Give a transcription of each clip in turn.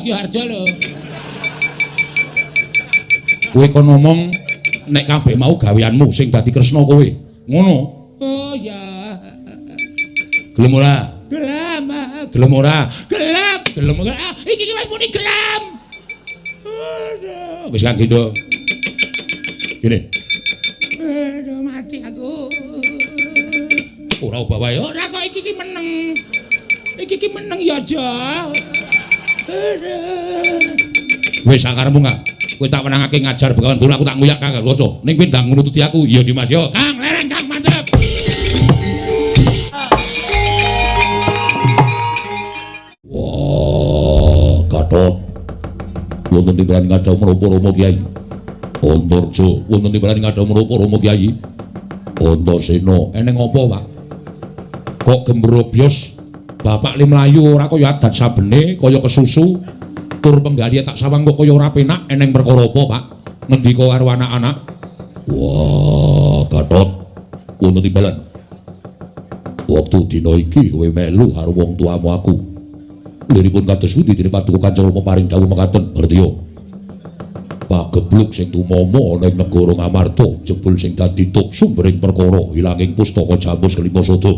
Bagyoharjo lho. Kowe kon ngomong nek kabeh mau gaweanmu sing dadi Kresna kowe. Ngono. Oh ya. Gelem ora? Gelem. Gelem ora? Gelem. Gelem ora? Iki ki wis muni gelem. Aduh, wis Kang Gendho. Gini. Aduh mati aku. Ora obah wae. Ora kok iki ki meneng. Iki ki meneng ya aja. Aduh. Wis sakarepmu, Kang. Kowe tak wenangake ngajar Begawan Durna, aku tak nguyak Kang Gatotkaca. Ning kowe ndang nututi aku. Iya Dimas yo. Kang, leren Kang, mantep. Wah, Gatot. Wonten timbalan ngadhawuh menapa Rama Kyai? Antarja, wonten timbalan ngadhawuh menapa Rama Kyai? Antasena, eneng apa, Pak? Kok gembrobyos bapak le mlayu ora kaya adat sabene, kaya kesusu. Tur penggalihe tak sawang kok kaya ora penak, eneng perkara apa, Pak? Ngendika karo anak-anak. Wah, Gatot, wonten timbalan. Wektu dina iki kowe melu karo wong tuamu aku. Liripun kados pundi dene paduka Kanjeng Rama paring dawuh mekaten, ngerti yo. Pagebluk sing tumama ana ing negara Ngamarta, jebul sing dadi tuk sumbering perkara ilanging pustaka Jamus kelima sada.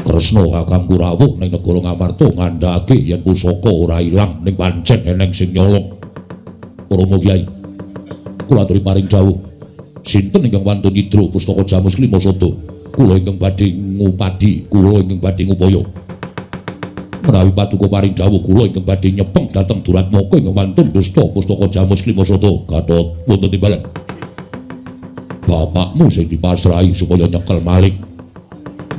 Kresna kakangku rawuh ning negara Ngamarta ngandhakake yen pusaka ora ilang ning pancen eneng sing nyolong. Rama Kyai, kula aturi paring dawuh. Sinten ingkang wantun nyidra pustaka Jamus kelima sada? Kula ingkang badhe ngupadi, kula ingkang badhe ngupaya. Menawi paduka paring dawuh kula ingkang badhe nyepeng dhateng Duratmaka ingkang wantun dusta pustaka Jamus kelima sada. Gatot wonten timbalan. Bapakmu sing dipasrahi supaya nyekel maling.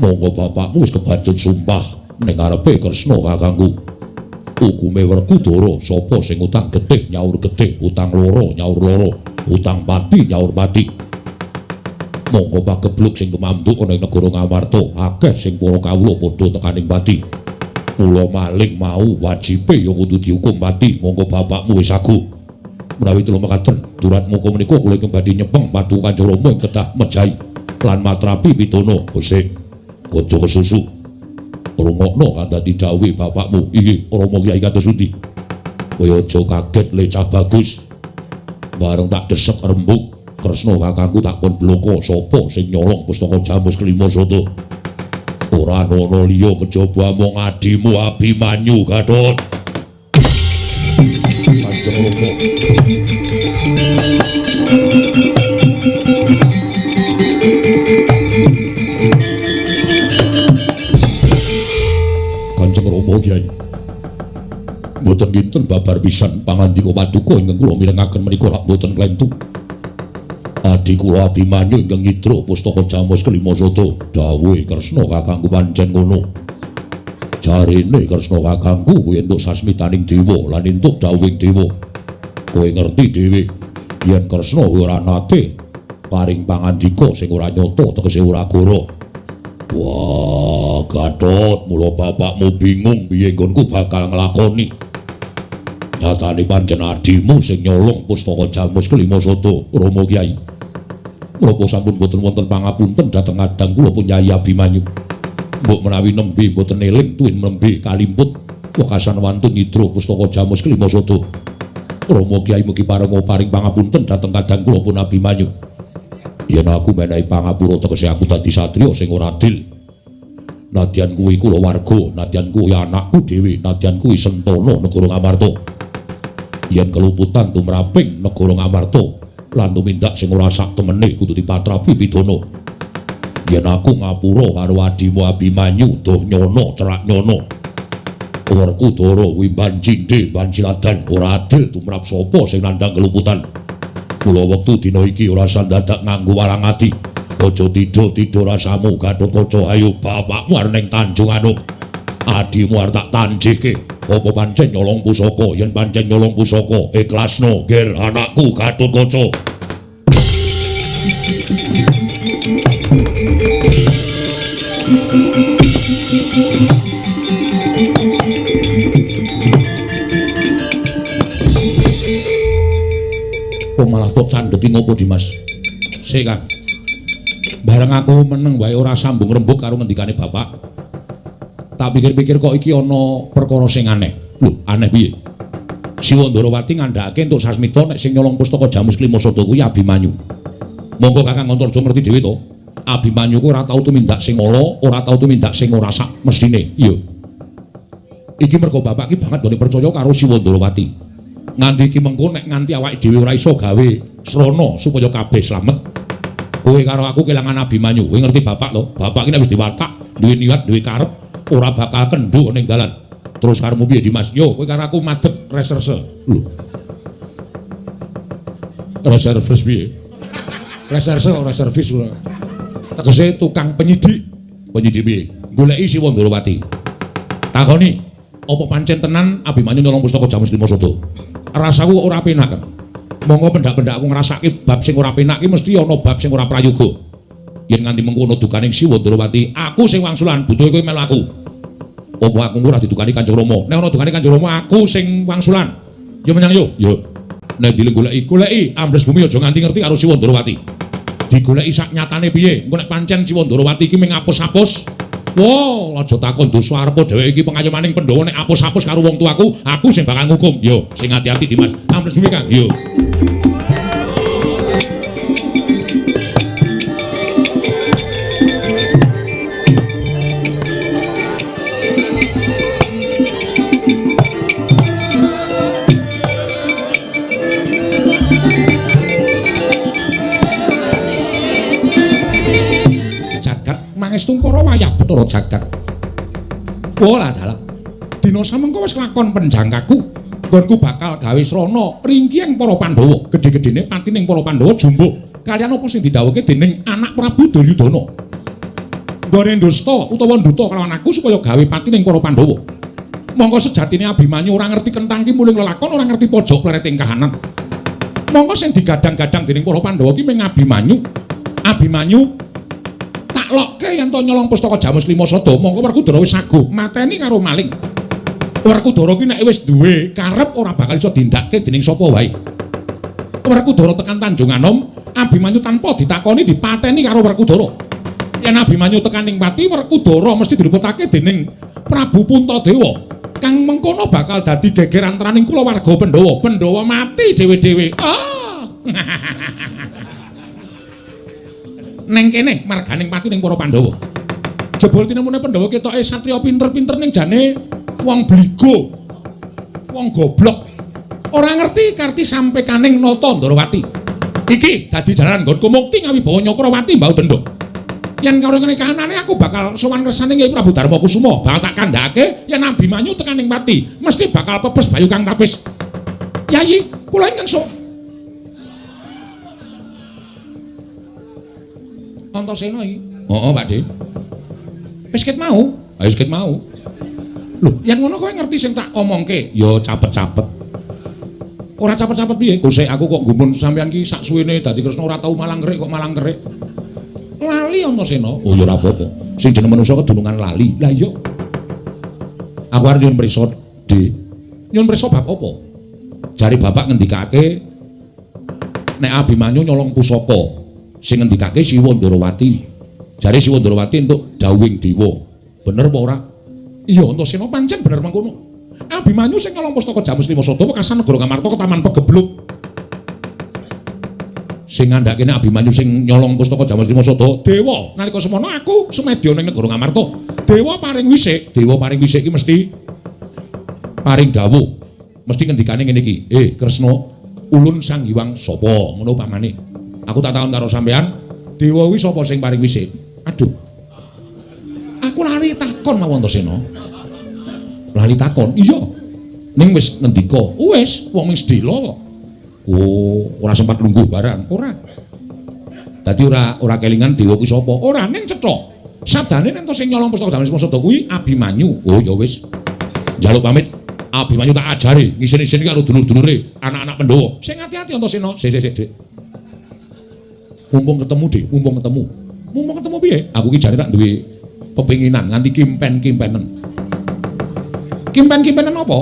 Monggo bapakmu wis kebacut sumpah ning ngarepe Kresna kakangku. Hukume Werkudara sapa sing utang getih nyaur getih, utang loro nyaur loro, utang pati nyaur pati. Monggo pagebluk sing tumanduk ana ing negara Ngamarta, akeh sing para kawula padha tekaning pati. Mula maling mau wajibe ya kudu dihukum pati. Monggo bapakmu wis agu. Menawi telu mekaten, Duratmaka menika kula ingkang badhe nyepeng paduka Kanjeng Rama ing kedah mejahi lan matrapi pidana. Hose, aja kesusu. Rungokno kang dadi dawuhe bapakmu. Iki Rama Kyai kados pundi? Kowe aja kaget le cah bagus. Bareng tak desek rembug Kresna kakangku tak kon bloko sapa sing nyolong pustaka Jamus kelima sada. Ora ana liya kejaba amung adimu Abimanyu Gatot. Kanjeng Rama. Kanjeng Rama Kyai. Mboten kinten babar pisan pangandika paduka ingkang kula mirengaken menika rak mboten klentu. Adi kula Abimanyu ingkang nyidra pustaka Jamus kelima sada. Dawuhe Kresna kakangku pancen ngono. Jarene Kresna kakangku kuwi entuk sasmitaning dewa lan entuk dawuhing dewa. Kowe ngerti dhewe yen Kresna kuwi ora nate paring pangandika sing ora nyata tegese ora goro. Wah, Gatot, mula bapakmu bingung piye nggonku bakal nglakoni. Nyatane pancen adimu sing nyolong pustaka Jamus kelima sada, Rama Kyai. Menapa sampun boten wonten pangapunten dhateng kadang kula pun Kyai Abimanyu. Mbok menawi nembe boten eling tuwin nembe kalimput wekasan wantun nyidra pustaka Jamus kelima sada. Rama Kyai mugi parenga paring pangapunten dhateng kadang kula pun Abimanyu. Yen aku menehi pangapura tegese aku dadi satriya sing ora adil. Nadyan kuwi kula warga, nadyan kuwi anakku dhewe, nadyan kuwi sentana negara Ngamarta. Yen keluputan tumraping negara Ngamarta lan tumindak sing ora sak temene kudu dipatrapi pidana. Yen aku ngapura karo adimu Abimanyu, doh nyono cerak nyono. Werkudara kuwi ban cindhe, ban ciladan, ora adil tumrap sapa sing nandhang keluputan. Kula wektu dina iki ora sandadak nganggo walang ati. Aja tidha-tidha rasamu Gatotkaca, ayo bapakmu arep ning Tanjung Anum. Adimu arep tak tanjihke. Apa pancen nyolong pusaka? Yen pancen nyolong pusaka, ikhlasno ger anakku Gatotkaca. Kok malah tok candheti ngopo Dimas? Sik Kang. Bareng aku meneng wae ora sambung rembug karo ngendikane bapak. Tak pikir-pikir kok iki ana perkara sing aneh. Lho, aneh piye? Siwa Ndarawati ngandhakake entuk sasmita nek sing nyolong pustaka Jamus Klima Sada kuwi Abimanyu. Monggo Kakang Antarja ngerti dhewe to. Abimanyu ku ora tau tumindak sing ala, ora tau tumindak sing ora sak mesthine. Iya. Iki mergo bapak ki banget nggone percaya karo Siwa Ndarawati. Nganti iki mengko nek nganti awake dhewe ora iso gawe srana supaya kabeh slamet. Kowe karo aku kelangan Abimanyu. Kowe ngerti bapak to? Bapak ki nek wis diwatak, duwe niat, duwe karep, ora bakal kendho ning dalan. Terus karepmu piye Dimas? Yo, kowe karo aku madhep reserse. Lho. Reservis piye? Reserse ora servis ora. Tegese tukang penyidik. Penyidik piye? Goleki Siwa Ndarawati. Takoni, apa pancen tenan Abimanyu nyolong pustaka Jamus Lima Sada? Rasaku kok ora penak. Monggo pendak-pendak aku ngrasake bab sing ora penak ki mesti ana bab sing ora prayoga. Yen nganti mengko ana dukaning Siwa Ndarawati, aku sing wangsulan, butuhe kowe melu aku. Apa aku ora didukani Kanjeng Rama? Nek ana dukane Kanjeng Rama, aku sing wangsulan. Yo menyang yo. Yo. Nek dile goleki, goleki ambles bumi aja nganti ngerti karo Siwa Ndarawati. Digoleki sak nyatane piye? Engko nek pancen Siwa Ndarawati iki mung apus-apus. Wah, aja takon dosa arepa dheweke iki pengayomaning Pandhawa nek apus-apus karo wong tuaku, aku sing bakal ngukum. Yo, sing ati-ati Dimas. Ambles bumi Kang. Yo. Mangestungkara wayah Bathara Jagat. Ora dalah. Dina samengko wis kelakon penjangkaku. Nggonku bakal gawe srana ringkiyeng para Pandhawa. Gedhe-gedhene patining para Pandhawa jumbuh kaliyan apa sing didhawuhke dening anak Prabu Duryudana. Nggone ndusta utawa nduta kelawan aku supaya gawe patining para Pandhawa. Mongko sejatine Abimanyu ora ngerti kentang ki muling lelakon, ora ngerti pojok plereting kahanan. Mongko sing digadang-gadang dening para Pandhawa ki mung Abimanyu. Abimanyu tak lokke yen to nyolong pustaka Jamus Lima Sada, mongko Werkudara wis saguh mateni karo maling. Werkudara ki nek wis duwe karep ora bakal iso dindake dening sapa wae. Werkudara tekan Tanjung Anom, Abimanyu tanpa ditakoni dipateni karo Werkudara. Yen Abimanyu tekan ning pati, Werkudara mesti diluputake dening Prabu Puntadewa. Kang mengkono bakal dadi geger antaraning kulawarga Pandhawa. Pandhawa mati dhewe-dhewe. Ah. Neng kene marganing pati ning para Pandhawa. Jebul tinemune Pandhawa ketoke satriya pinter-pinter ning jane wong bligo. Wong goblok. Ora ngerti karti sampekaning Nata Ndarawati. Iki dadi jalaran nggonku mukti ngawibawa Nyakrawati mbau dendha. Yen karo ngene kahanane aku bakal sowan kersane Kyai Prabu Darma Kusuma, bakal tak kandhake yen Abimanyu tekan ning pati, mesti bakal pepes bayu kang tapis. Yayi, kula ingkang sok Antasena iki. Heeh, Pak De. Wis ket mau. Ayo wis ket mau. Lho, yen ngono kowe ngerti sing tak omongke? Ya capet-capet. Ora capet-capet piye? Gosek aku kok gumun sampean ki sak suwene dadi Kresna ora tau malang kerik kok malang kerik. Lali Antasena. Oh ya ora apa-apa. Sing jeneng manungsa kedunungan lali. Lah iya. Aku arep nyuwun prisa, De. Nyuwun prisa bab apa? Jare bapak ngendikake nek Abimanyu nyolong pusaka. Sing ngendikake Siwa Ndarawati. Jare Siwa Ndarawati entuk dawuhing dewa. Bener apa ora? Iya, Antasena pancen bener mengkono. Abimanyu sing nyolong pustaka Jamus Lima Sada wekasan negara Ngamarta ke Taman Pegebluk. Sing ngandhake nek Abimanyu sing nyolong pustaka Jamus Lima Sada, dewa. Nalika semono aku sumedya ning negara Ngamarta. Dewa paring wisik, dewa paring wisik iki mesti paring dawuh. Mesti ngendikane ngene iki. Kresna, ulun Sang Hyang sapa? Ngono pamane. Aku tak takon karo sampean, dewa kuwi sapa sing paring wisik? Aduh. Aku lali takon mawon Antasena. Lali takon? Iya. Ning wis ngendika. Wis, wong wis dela kok. Oh, ora sempat lungguh barang. Ora. Dadi ora kelingan dewa kuwi sapa? Ora, ning cetha. Sabdane nek sing nyolong pustaka Jamus Sada kuwi Abimanyu. Oh, ya wis. Njaluk pamit. Abimanyu tak ajari ngisin-isin karo dulur-dulure, anak-anak Pandhawa. Sing ati-ati Antasena. Sik sik sik, Dik. Mumpung ketemu, Dik, mumpung ketemu. Mumpung ketemu piye? Aku ki jane rak duwe pepinginan nganti kimpen-kimpenen. Kimpen-kimpenen apa?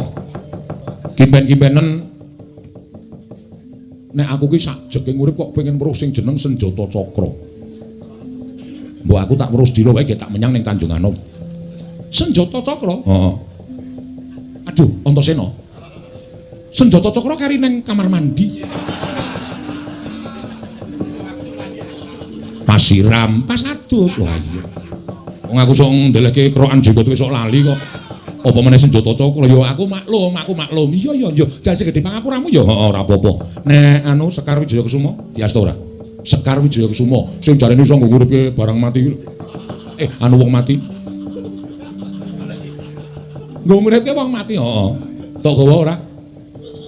Kimpen-kimpenen nek aku ki sak jeking urip kok pengen weruh sing jeneng Senjata Cakra. Mbok aku tak weruh dina wae tak menyang ning Tanjung Anom. Senjata Cakra? Heeh. Aduh, Antasena. Senjata cakra kari neng kamar mandi. Pasiram, pas adus. Wah iya. Wong aku sok ndelehke kerokan jenggot wis sok lali kok. Apa meneh senjata cakra ya aku maklum, aku maklum. Iya iya iya, jase gedhe pangapuramu ya heeh ora apa-apa. Nek anu Sekar Wijaya Kusuma diasta ora? Sekar Wijaya Kusuma sing jarene iso nggo nguripke barang mati kuwi. Anu wong mati. Nggo nguripke wong mati heeh. Tok gawa ora?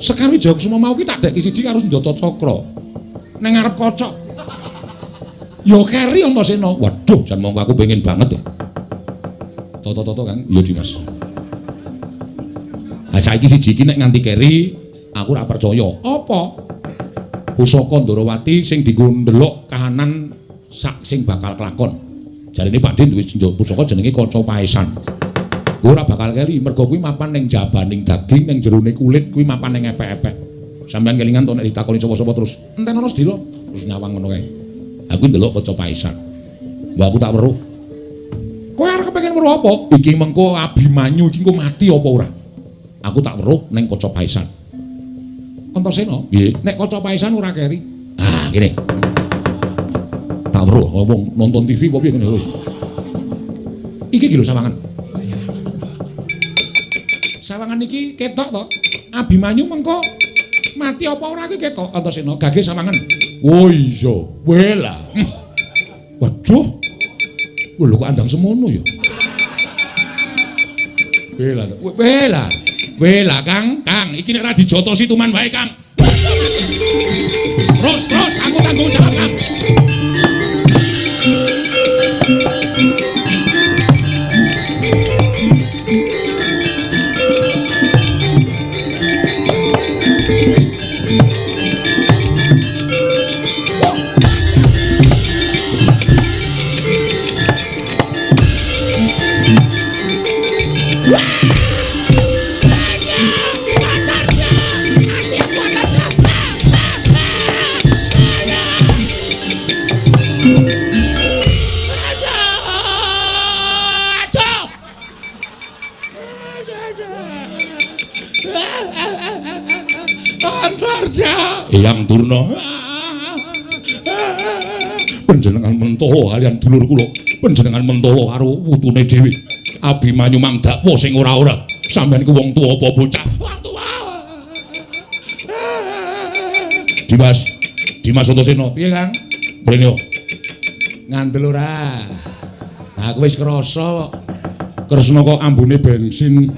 Sekar Wijaya Kusuma mau ki tak deki siji karo senjata cakra. Nang ngarep kaca. Ya keri Antasena. Waduh, jan mongko aku pengen banget ya. Toto-toto Kang. Iya Dimas. Ha saiki siji iki nek nganti keri, aku ora percaya. Apa? Pusaka Ndorowati sing dienggo ndelok kahanan sak sing bakal kelakon. Jarene Pak Din duwe pusaka jenenge Kaca Paesan. Ora bakal keri, mergo kuwi mapan ning jabaning daging, ning jerone kulit, kuwi mapan ning epek-epek. Sampeyan kelingan to nek ditakoni sapa-sapa terus enten ana sedhela, terus nyawang ngono kae. Aku ndelok Kaca Paesan. Mbah aku tak weruh. Kowe arep kepengin weruh apa? Iki mengko Abimanyu iki engko mati apa ora? Aku tak weruh ning Kaca Paesan. Antasena, piye? Nek Kaca Paesan ora keri. Ah, ngene. Tak weruh ngomong nonton TV apa piye ngene wis. Iki iki lho sawangan. Sawangan iki ketok to. Abimanyu mengko mati apa ora iki ketok Antasena gage sawangan. Oh iya, wela. Waduh. Lho kok andang semono ya. Wela, wela. Wela Kang, Kang, iki nek ora dijotosi tuman wae Kang. Terus, terus aku tanggung jawab Kang. Eyang Durna, panjenengan mentolo kalian dulur kula, panjenengan mentolo karo putune dhewe. Abimanyu mang dakwa sing ora-ora. Sampeyan ku wong tuwa apa bocah? Wong tuwa. Dimas, Dimas Antasena, piye Kang? Mrene yo. Ngandel ora? Aku wis krasa kok. Kresna kok ambune bensin.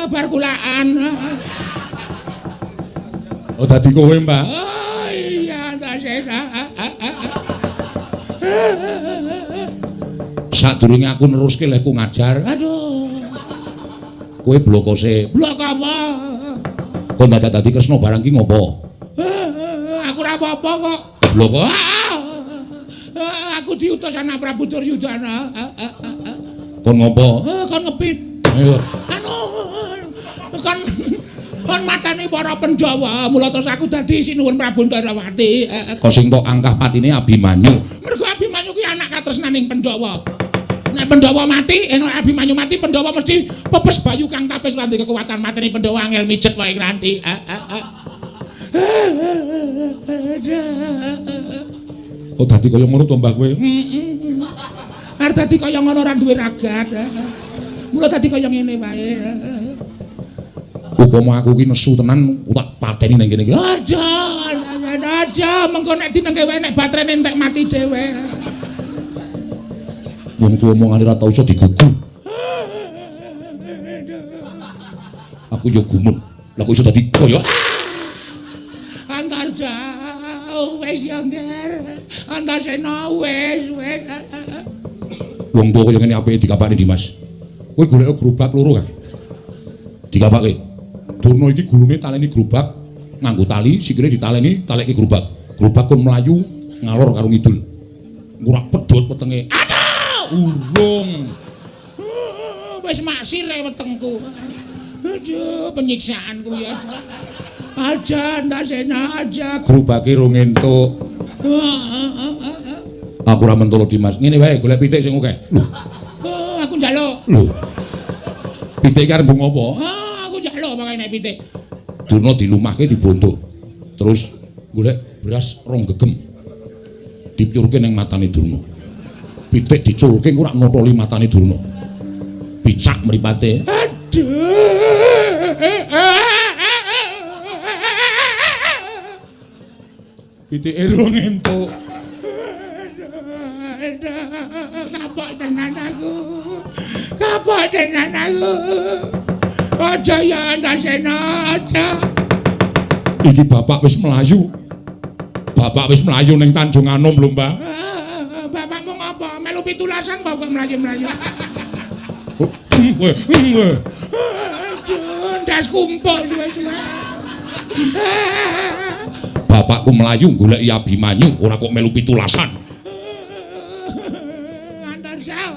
Bar kulaan. Oh dadi kowe, Mbak. Oh iya, Antasena. Sadurunge aku neruske lehku ngajar. Aduh. Kowe blokose. Blok apa? Kok dadak dadi Kresna barang ki ngopo? Aku ora apa-apa kok. Bloko. Aku diutus anak Prabu Duryudana. Kon ngopo? Kon ngepit. Ayo. Anu kon kon matane para Pandhawa, mula terus aku dadi sinuwun Prabu Ndorowati. Kok sing tok angkah patine Abimanyu. Mergo Abimanyu ki anak katresnaning Pandhawa. Nek Pandhawa mati, nek Abimanyu mati, Pandhawa mesti pepes bayu kang tapis lan kekuatan mateni Pandhawa angel mijet wae nganti. Oh dadi kaya ngono to Mbah kowe? Heeh. Arep dadi kaya ngono ora duwe ragat. Mula dadi kaya ngene wae. Upama aku ki nesu tenan tak pateni nang kene iki. Aja, aja, mengko nek dinengke wae nek baterene entek mati dhewe. Wong tuwa omongane ora tau iso digugu. Aku yo gumun. Lah kok iso dadi kaya Antarja wis ya Nger. Antasena wis wis. Wong tuwa kaya ngene apike dikapakne Dimas. Kowe golek gerobak loro kan? Dikapake. Durna iki gulune taleni gerobak nganggo tali, sikile ditaleni talekke gerobak. Gerobak kon mlayu ngalor karo ngidul. Ngurak pedhot wetenge. Aduh, urung. Wis maksir wetengku. Aduh, penyiksaan kuwi aja. Aja Antasena aja. Gerobake rong entuk. Aku ora mentolo Dimas. Ngene wae golek pitik sing akeh. Lho. Aku njaluk. Lho. Pitik iki arep nggo ngopo? Ah, aku njaluk pokoke nek pitik. Durna dilumahke dibondo. Terus golek beras rong gegem. Dipyurke ning matane Durna. Pitik diculke ora notoli matane Durna. Picak mripate. Aduh. Pitike rong entuk. Kapok tenan aku. Kapok tenan aku. Aja ya Antasena, aja. Iki bapak wis mlayu. Bapak wis mlayu ning Tanjung Anom lho, Mbah. Bapakmu ngapa? Melu pitulasan kok mlayu-mlayu. Aduh, ndas kumpul suwe-suwe. Bapakku mlayu goleki Abimanyu, ora kok melu pitulasan. Antasena,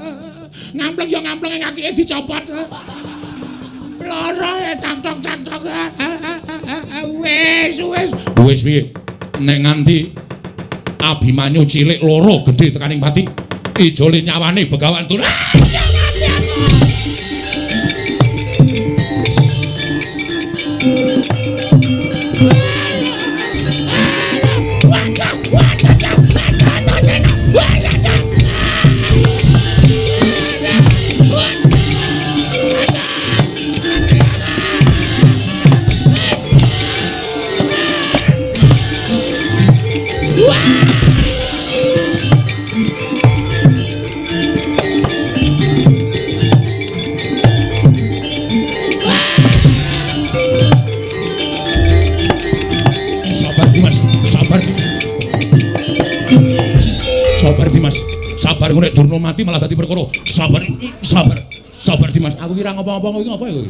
ngampleng ya ngampleng kakike dicopot. Lara tak tok tak tok. Wis wis. Wis piye? Nek nganti Abimanyu cilik loro gedhe tekaning pati, ijole nyawane Begawan Durna. Sabar nek Durna mati malah dadi perkara. Sabar, sabar, sabar Dimas. Aku kira ngopo-ngopo iki ngopo iki?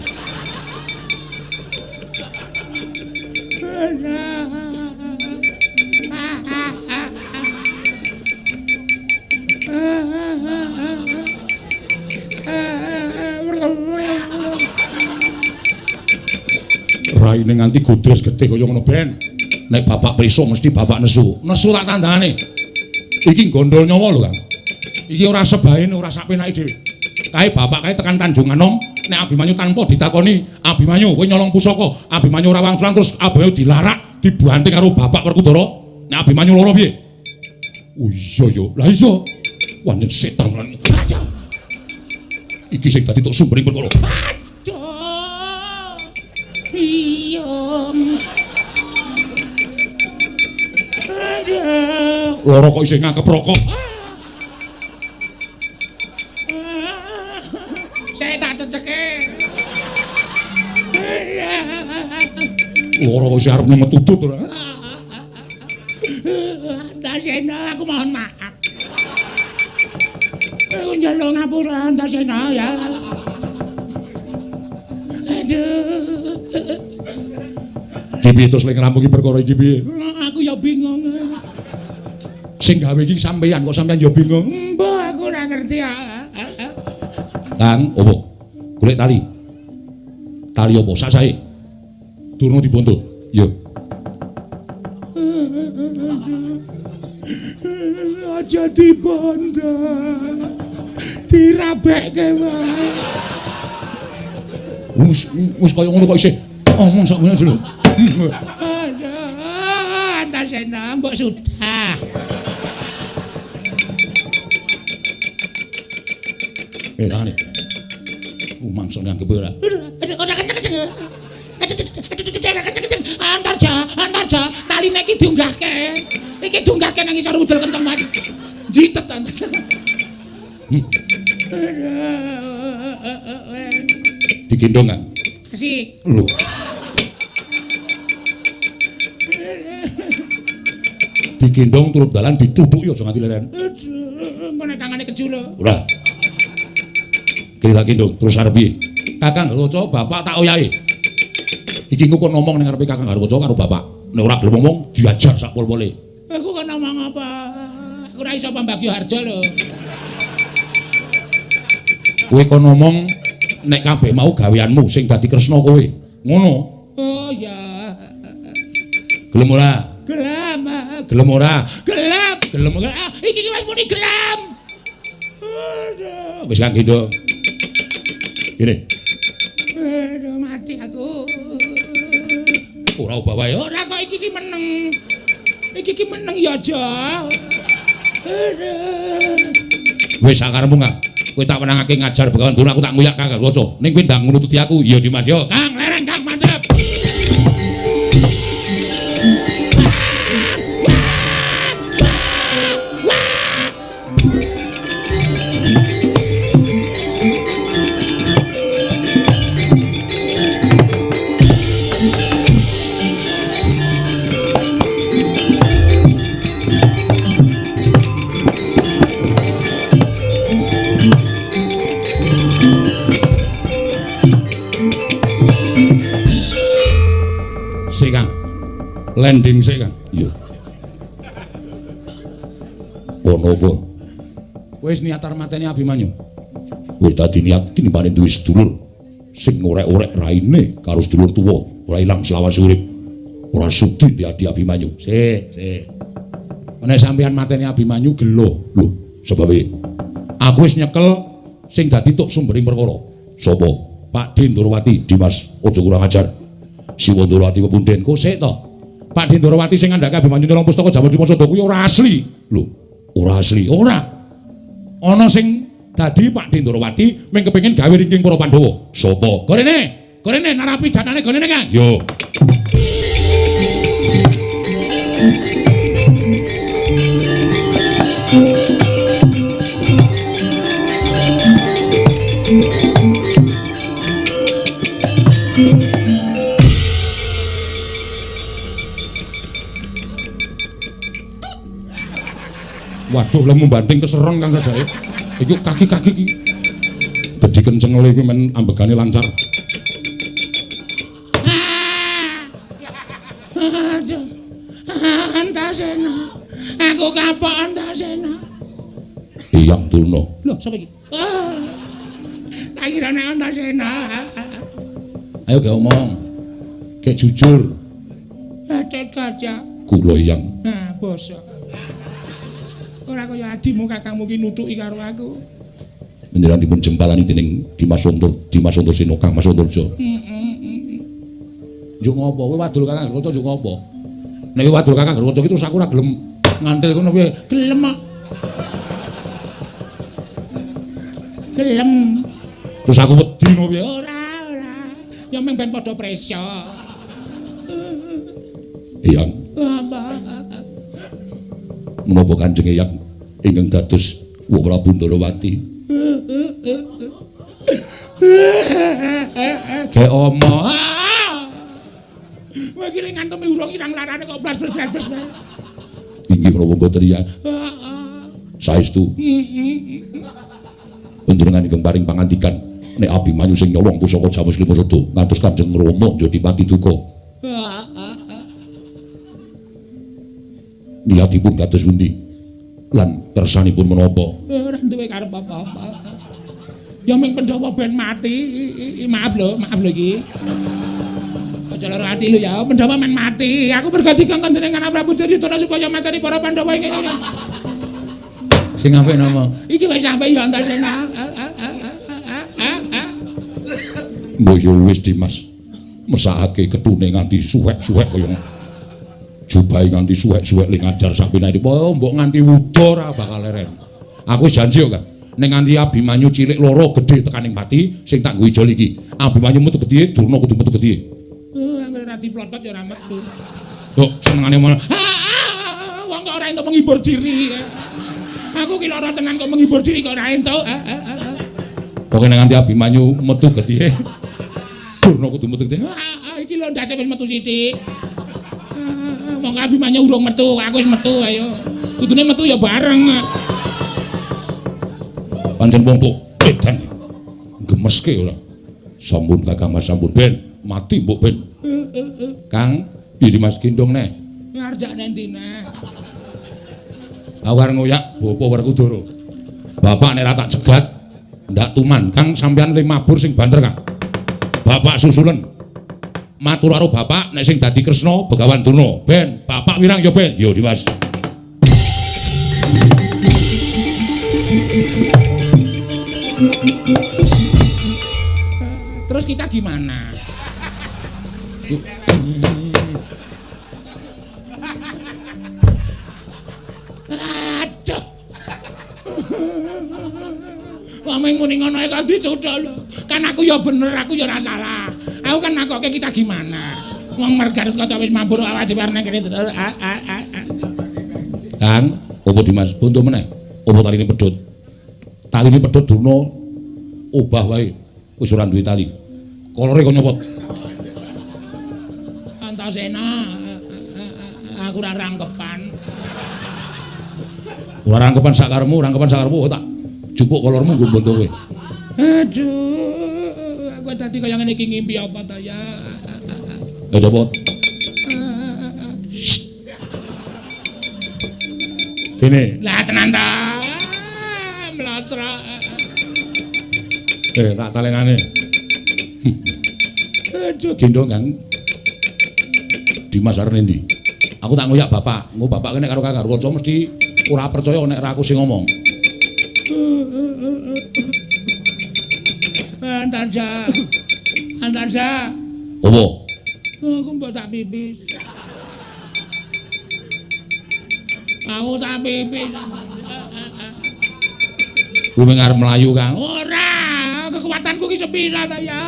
Raine nganti godres gedhe kaya ngono ben. Nek bapak priso mesti bapak nesu. Nesu tak tandane. Iki gondol nyawa lho, Kang. Iki ora sebaene, ora sak penake dhewe. Kae bapak kae tekan Tanjung Anom, nek Abimanyu tanpa ditakoni, Abimanyu kowe nyolong pusaka, Abimanyu ora wangsulan terus Abimanyu dilarak, dibanting karo bapak Werkudara. Nek Abimanyu lara piye? Oh iya ya. Lah iya. Wancen setan lan. Iki sing dadi tok sumbering perkara. Aduh. Iya. Aduh. Lara kok isih ngangkep rokok. Saya tak ceceke. Lara kok isih arep metutut ora. Antasena, aku mohon maaf. Aku njaluk ngapura Antasena ya. Aduh. Ki piye terus lek ngrampungi perkara iki piye? Aku ya bingung. Sing gawe iki sampeyan kok sampeyan ya bingung. Mbah, aku ora ngerti. Kang, opo? Golek tali. Tali opo? Sak sae. Durna dibondo. Iya. Aja dibondo. Dirabekke wae. Wis wis kaya ngono kok isih omong sak ngene lho. Aduh, Antasena, mbok sudah. Tangane. Rumangsa nangkep ora. Ora kenceng-kenceng. Ora kenceng-kenceng. Antarja, Antarja, taline iki diunggahke. Iki diunggahke nang isor udel kenceng banget. Jitet Antarja. Digendong kan? Asik. Lho. Digendong turut dalan ditutuki aja nganti leren. Aduh, engko nek tangane keju lho. Ora. Kira tak gendong terus arep piye? Kakang Garuda bapak tak oyahe. Iki engko kon ngomong ning ngarepe Kakang Garuda karo bapak. Nek ora gelem ngomong diajar sak pol-pole. Aku kon ngomong apa? Aku ora iso pambagyo harja lho. Kowe kon ngomong nek kabeh mau gaweanmu sing dadi Kresna kowe. Ngono. Oh ya. Gelem ora? Gelem. Gelem ora? Gelem. Gelem ora? Iki wis muni gelem. Aduh, wis kang gendong. Gini. Ora obah wae. Ora kok iki ki meneng. Iki ki meneng ya aja. Wis sakarepmu, Kang. Kowe tak wenangake ngajar Begawan Durna, aku tak nguyak Kang Garwaca. Ning kowe ndang nututi aku. Iya Dimas yo. Kang leren Kang mandhep. Landing sik, Kang. Iya. Ono apa? Wis niat arep mateni Abimanyu. Wis dadi niat tinimbane duwe sedulur sing ngorek-orek raine karo sedulur tuwa, ora ilang selawase urip. Ora sudi diadi Abimanyu. Sik, sik. Nek sampeyan mateni Abimanyu gelo. Lho, sebabe aku wis nyekel sing dadi tuk sumbering perkara. Sapa? Pak Ndorowati. Dimas, aja kurang ajar. Siwa Ndorowati pepunden. Kok sik to? Pak Ndorowati sing ngandhake Abimanyu nyolong pustaka Jawa Lima Sada kuwi ora asli. Lho, ora asli. Ora. Ana sing dadi Pak Ndorowati mung kepengin gawe ringking para Pandhawa. Sapa? Gorene, gorene narapidanane gorene, Kang. Yo. Waduh, lemu banting kesereng Kang sajae. Iki kaki-kaki iki. Gedhi kencengele iki men ambegane lancar. Aduh. Antasena. Aku kapok Antasena. Eyang Durna. Lho, sapa iki? Tak kira nek Antasena. Ayo ge omong. Ge jujur. Gatot Kaca. Kula Eyang. Nah, bosok. Ora kaya adimu kakangmu ki nuthuki karo aku. Panjenengan dipun jempalani dening Dimas Antasena Kang Mas Antarja. Heeh. Njuk ngopo? Kowe wadul Kakang Garwaca njuk ngopo? Nek kowe wadul Kakang Garwaca ki terus aku ora gelem ngantil kono piye? Gelem kok. Gelem. Terus aku wedi ngono piye? Ora, ora. Ya mung ben padha preso. Eyang. Apa? Menapa Kanjeng Eyang ingkang dados Wa Prabu Ndorowati? Ge omo. Kowe iki lek ngantemi urung irang larane kok blas-blas-blas. Inggih menapa mboten ya? Heeh. Saestu. Panjenengan ingkang paring pangandikan nek Abimanyu sing nyolong pusaka Jamus Lima Sada ngantos Kanjeng Rama njadi pati duka. Niatipun kados pundi lan kersanipun menapa? Ora duwe karep apa-apa. Ya mung Pandhawa ben mati. Maaf lho iki. Aja lara ati lho ya, Pandhawa men mati. Aku mergo dikongkon dening Kang Prabu Duryudana supaya mateni para Pandhawa iki. Sing apik napa? Iki wis sampe ya Antasena. Mbok yo wis Dimas. Mesakake ketune nganti suwek-suwek kaya jubahe nganti suwek-suwek ling ngajar sapinane. Oh, mbok nganti wuda ora bakal leren. Aku janji kok, Kang. Nek nganti Abimanyu cilik loro gedhe tekaning pati sing tak nggo ijol iki. Abimanyu metu gedhe, Durna kudu metu gedhe. Anggere ra diplotot ya ora metu. Kok senengane malah wong kok ora entuk menghibur diri. Aku ki lara tenan kok menghibur diri kok ora entuk. Pokoke nek nganti Abimanyu metu gedhe, Durna kudu metu gedhe. Iki lho ndase wis metu sithik. Wong Abimanyu urung metu, aku wis metu ayo. Kudune metu ya bareng. Pancen wong tok edan. Gemeske ora. Sampun Kakang Mas sampun ben mati mbok ben. Kang, iki Mas gendong neh. Ngarjakne ndi neh? Awar ngoyak bapa Werkudara. Bapak nek ra tak cegat ndak tuman. Kang sampeyan le mabur sing banter, Kang. Bapak susulen. Matur karo bapak nek sing dadi Kresna Begawan Durna. Ben, bapak wirang ya ben. Yo Dimas. Terus kita gimana? Wong muni ngono kok dicucuk lho. Kan aku ya bener, aku ya ora salah. Aku kan nakoke kita gimana. Wong merga kaca wis mabur awake dhewe arep nang kene. Kang, opo Dimas? Buntu meneh. Opo taline pedhot? Taline pedhot Durna obah wae. Wis ora duwe tali. Kolore kok nyopot. Antasena, aku ora rangkepan. Ora rangkepan sakaremu, rangkepan sakaremu tak jupuk kolormu nggo mbonto kowe. Aduh, aku dadi kaya ngene iki ngimpi apa ta ya? Copot. Kene. Lah tenan ta. Mlotro. Tak talengane. Aduh, gendong Kang. Dimas arep endi? Aku tak ngoyak bapak. Engko bapak kene karo kakak kanca mesti ora percaya nek ora aku sing ngomong. Antarja. Antarja. Apa? Aku mbok tak pipis. Aku tak pipis. Kuwi arep mlayu, Kang. Ora, kekuatanku ki sepira ta ya.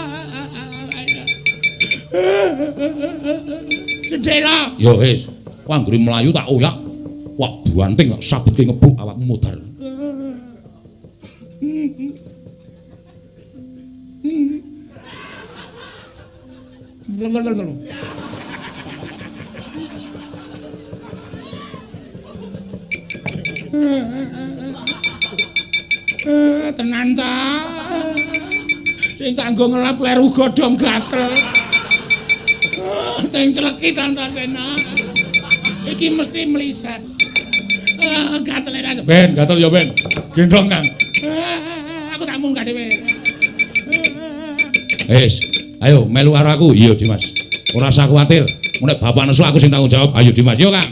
Sedela. Ya wis, ku anggere mlayu tak oyak. Wah, buanting tak sabetke ngebuk awakmu modar. Tenan ta. Sing kanggo ngelap kleru godhong gatel. Teng cleki Antasena. Iki mesti mliset. Gatele ra. Ben, gatel ya ben. Gendong Kang. Aku tak munggah dhewe. Wis, ayo melu karo aku. Iya, Dimas. Ora usah kuwatir. Nek bapak nesu aku sing tanggung jawab. Ayo Dimas, yo Kang.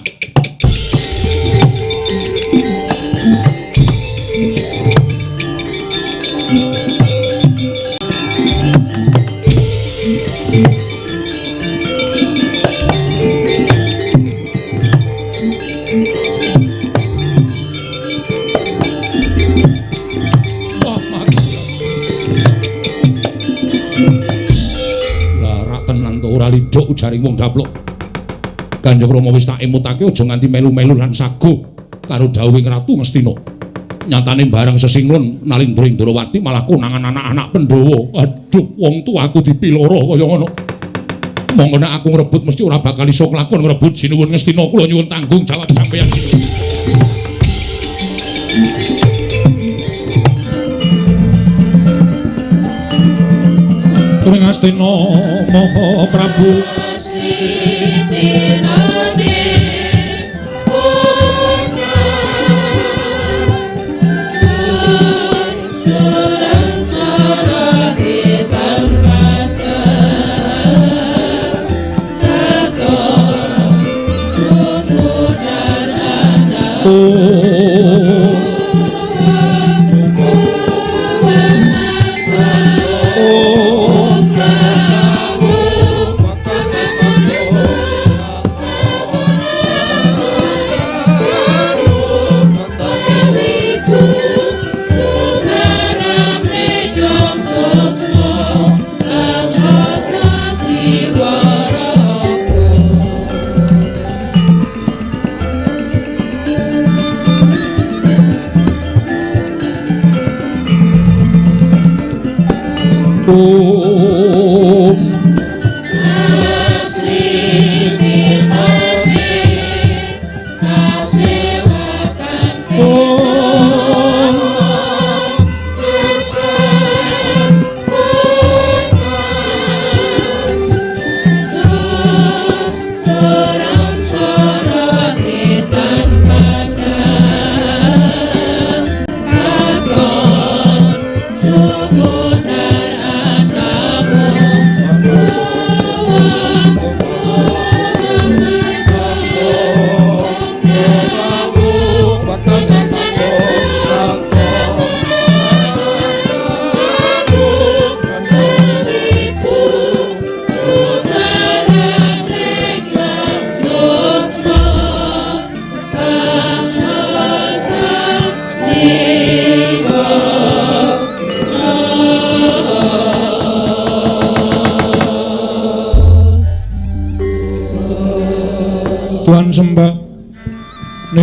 Liduk ujaring wong daplok. Kanjeng Rama wis tak emutake aja nganti melu-melu lan sago karo dawuhing Ratu Ngastina. Nyatane barang sesinglon Nalindra ing Ndrawati malah konangan anak-anak Pandhawa. Aduh, wong tuaku dipiloro kaya ngono. Monggo nek aku ngrebut mesti ora bakal iso nglakon ngrebut Sinuwun Ngastina. Kula nyuwun tanggung jawab sampeyan. Ngastina Maha Prabu Subunar.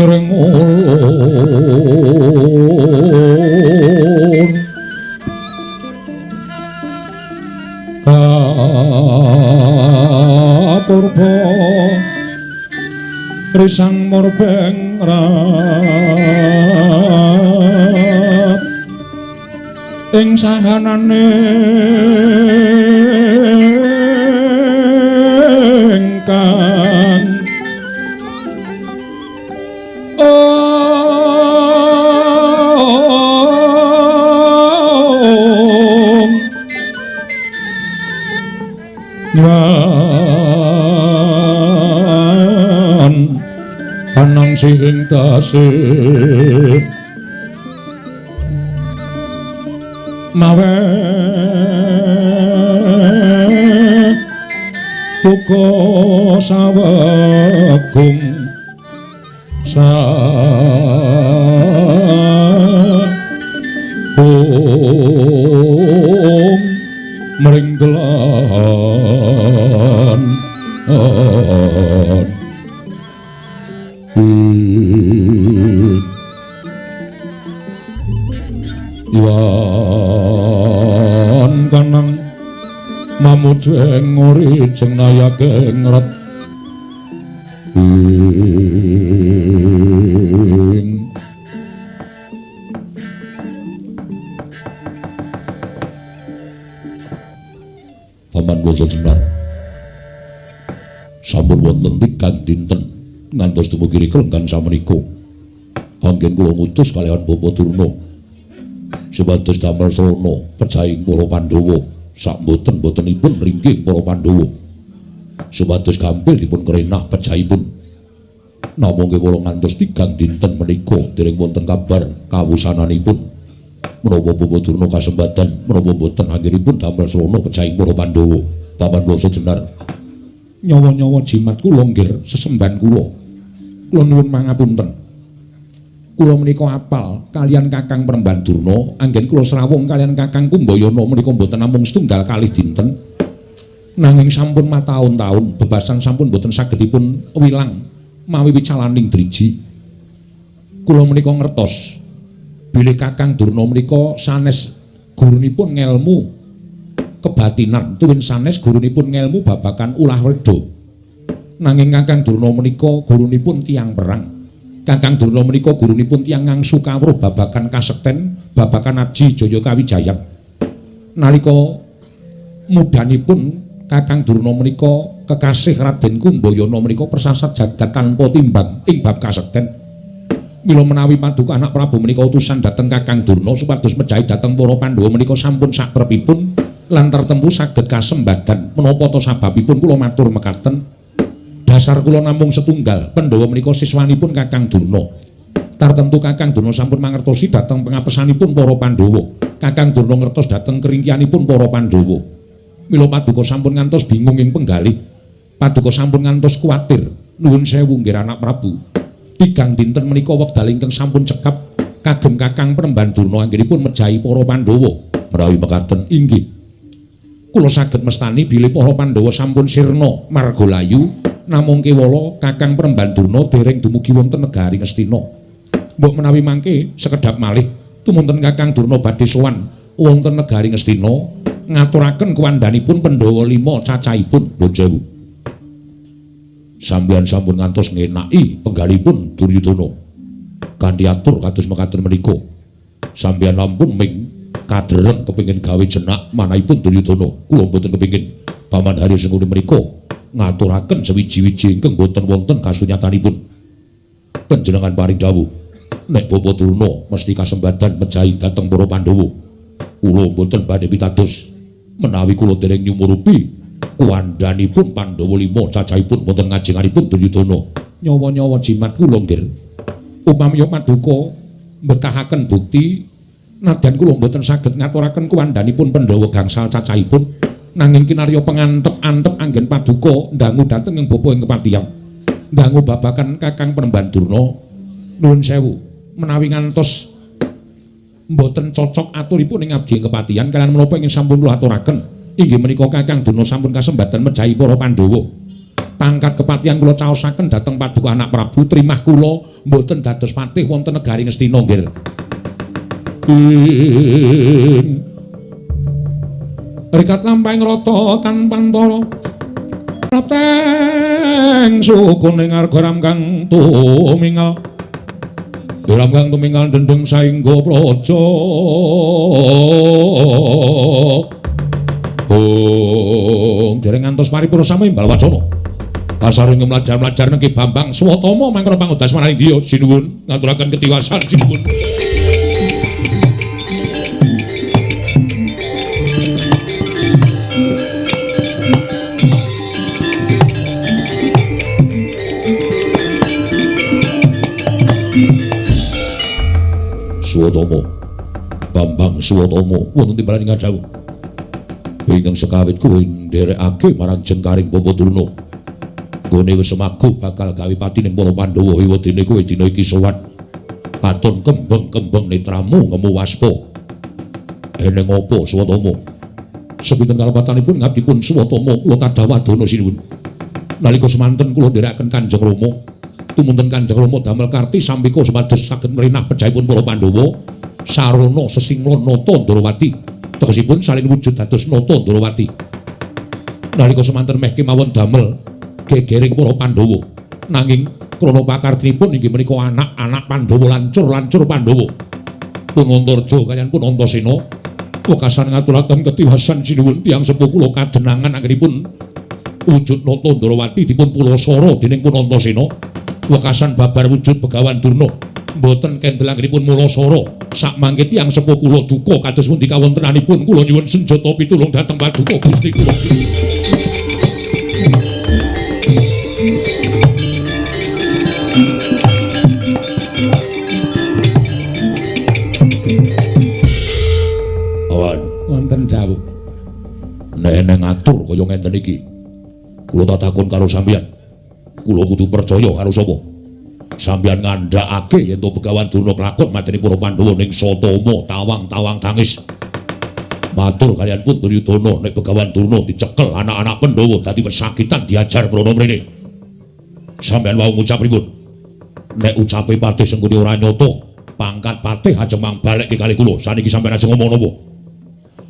Dereng ulun kapurba risang murbeng rap ing sahanane ingkang nyuwun kanang sing tasih mawe uga sawegung sagung mring delan Iwan kanang mamujeng ori jeng nayake ngret ing Paman Wasa Jenar sampun wonten tigang dinten ngantos dumugi kelenggan samenika anggen kula ngutus kaliyan Bapak Durna supados damel srana pejahing para Pandhawa sak mboten-mbotenipun ringking para Pandhawa supados gampil dipun kerenah pejahipun. Namung kewala ngantos tigang dinten menika dereng wonten kabar kawusananipun menapa Bapak Durna kasembadan menapa mboten anggenipun damel srana pejahing para Pandhawa. Paman Wasa Jenar, nyawa-nyawa jimat kula nggir sesembahan kula, kula nuwun mangapunten. Kula menika apal kaliyan Kakang Premban Durna, anggen kula srawung kaliyan Kakang Kumbayana menika mboten namung setunggal kalih dinten, nanging sampun mataun-taun bebasan sampun mboten sagedipun wilang mawi wicalaning driji. Kula menika ngertos bilih Kakang Durna menika sanes gurunipun ngelmu kebatinan, tuwin sanes gurunipun ngelmu babakan ulah werda. Nanging Kakang Durna menika gurunipun tiyang perang. Kakang Durna menika gurunipun tiyang ngangsu kawruh babakan kasekten, babakan aji jaya kawijayan. Nalika mudanipun Kakang Durna menika kekasih Raden Kumbayana menika persasat jagat tanpa timbang ing bab kasekten. Mila menawi paduka anak Prabu menika utusan dhateng Kakang Durna supados mejahi dhateng para Pandhawa menika sampun sakrepipun lan tertempu saged kasembadan. Menapa ta sababipun kula matur mekaten? Dasar kula namung setunggal, Pandhawa menika siswanipun Kakang Durna. Tartemtu Kakang Durna sampun mangertosi dhateng pengapesanipun para Pandhawa. Kakang Durna ngertos dhateng keringkianipun para Pandhawa. Mila paduka sampun ngantos bingung ing penggalih. Paduka sampun ngantos kuwatir. Nuwun sewu nggih anak Prabu. Tigang dinten menika wekdal ingkang sampun cekap kagem Kakang Premban Durna anggenipun mejahi para Pandhawa. Menawi mekaten inggih kula saged mestani bilih para Pandhawa sampun sirna marga layu, namung kewala Kakang Premban Durna dereng dumugi wonten negari Ngastina. Mbok menawi mangke sekedhap malih tumunten Kakang Durna badhe sowan wonten negari Ngastina ngaturaken kuwandhanipun Pandhawa 5 cacahipun. Nuwun sewu. Sampeyan sampun ngantos ngenaki penggalipun Duryudana kanthi atur kados mekaten menika. Sampeyan ampun ming kadereng kepingin gawe jenak manahipun Duryudana. Kula mboten kepingin Paman Haryo Sengkuni menika ngaturaken sewiji-wiji ingkang boten wonten kasunyatanipun. Panjenengan paring dawuh nek Bapak Durna mesti kasembadan mejahi dhateng para Pandhawa. Kula mboten badhe pitados menawi kula dereng nyumurupi kuwandhanipun Pandhawa 5 cacahipun wonten ngajenganipun Duryudana. Nyawa-nyawa jimat kula nggir. Upami paduka mbetahaken bukti nadyan kula mboten saged ngaturaken kuwandhanipun Pandhawa gangsal cacahipun, nanging kinarya pengantep-antep anggen paduka ndangu dhateng ing bapa ing kepatihan. Ndangu babakan Kakang Premban Durna. Nuwun sewu menawi ngantos mboten cocok aturipun ing abdi ing kepatihan kaliyan menapa ingkang sampun kula aturaken inggih menika Kakang Durna sampun kasembadan mejahi para Pandhawa. Pangkat kepatihan kula caosaken dhateng Paduka Anak Prabu trimah kula mboten dados patih wonten negari Ngastina nggih. Rikat lampahing rata tanpantara prapteng sukune ngarga ram kang tumingal. Ram kang tumingal dendeng saengga praja. Bung dereng ngantos paripurna sami imbal wacana. Kasaring mlajar-mlajar niki Bambang Swatama mangkana pangudas marang India sinuwun ngaturaken ketiwasan sinuwun. Swatama Bambang Swatama wonten timbalan ingkang dawuh ingkang sekawit kuwi nderekake marang jengkaring Bapa Durna. Nggone wis semagu bakal gawe patining para Pandhawa ewadene kowe dina iki sowan katon kembeng-kembeng netramu ngemu waspa. Eneng apa Swatama? Sepinten kalepatanipun ngabdipun Swatama kula tadhawadana sinuwun. Nalika semanten kula nderekaken Kanjeng Rama, tumunten Kanjeng Rama damel karti sampika supados saged mrinah pejahipun para Pandhawa sarana sesingla nata Ndrawati. Tegesipun salin wujud dados nata Ndrawati. Nalika semanten meh kemawon damel gegering para Pandhawa, nanging krana pakartinipun inggih menika anak-anak Pandhawa lancur-lancur Pandhawa. Punantarja kaliyan Punantasena wekasan ngaturaken ketiwasan sinuwun tiyang sepuh kula kadenangan anggenipun wujud nata Ndrawati dipun pulasara dening Punantasena. Wekasan babar wujud Begawan Durna mboten kendel anggenipun mulasara. Sakmangke tiyang sepuh kula duka kados pundi kawontenanipun kula nyuwun senjata pitulung dhateng Paduka Gusti kula. Awan wonten dawuh. Nek eneng ngatur kaya ngenten iki, kula tak takon karo sampeyan. Kula kudu percaya karo sapa? Sampeyan ngandhakake yen to Begawan Durna klakon mateni para Pandhawa ning Satama tawang-tawang tangis. Matur kaliyan pun Duryudana nek Begawan Durna dicekel anak-anak Pandhawa dadi pesakitan diajar mrono mrene. Sampeyan wau ngucap pripun? Nek ucape Patih Sengkuni ora nyata, pangkat patih ajeng mang balekke kali kula. Saniki sampeyan ajeng ngomong napa?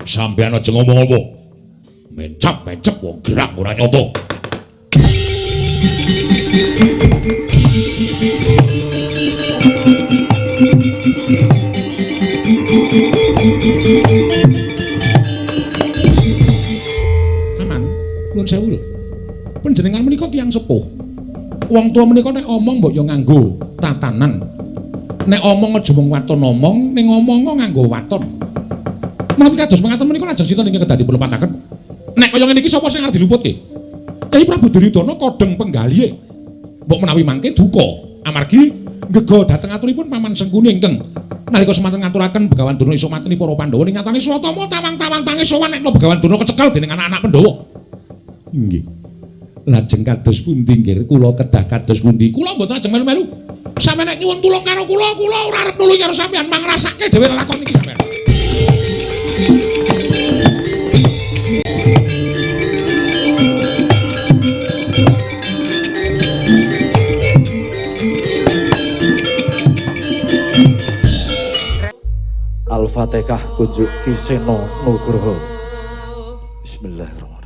Sampeyan ajeng ngomong apa? Mencap-mencep wong gerak ora nyata. Aman, nuwun sewu lho. Panjenengan menika tiyang sepuh. Wong tuwa menika nek omong mbok ya nganggo tatanan. Nek omong aja mung waton omong, ning omong nganggo waton. Menawi kados mengaten menika lajeng sinten ingkang kedah dipunlepataken? Nek kaya ngene iki sapa sing arep diluputke? Kyai Prabu Duryudana kodheng penggalihe. Mbok menawi mangke duka amargi ngega dhateng aturipun Paman Sengkuni ingkang nalika semanten ngaturaken Begawan Durna iso mateni para Pandhawa ning nyatane Swatama tawang-tawang tangis sowan nek Begawan Durna kecekel dening anak-anak Pandhawa. Nggih. Lajeng kados pundi nggih kula kedah kados pundi? Kula mboten ajeng melu-melu. Sampeyan nek nyuwun tulung karo kula, kula ora arep nulungi karo sampeyan, mangrasake dhewe lelakon iki sampeyan. Al-Fatihah kunjuk Ki Seno Nugroho. Bismillahirrahmanirrahim.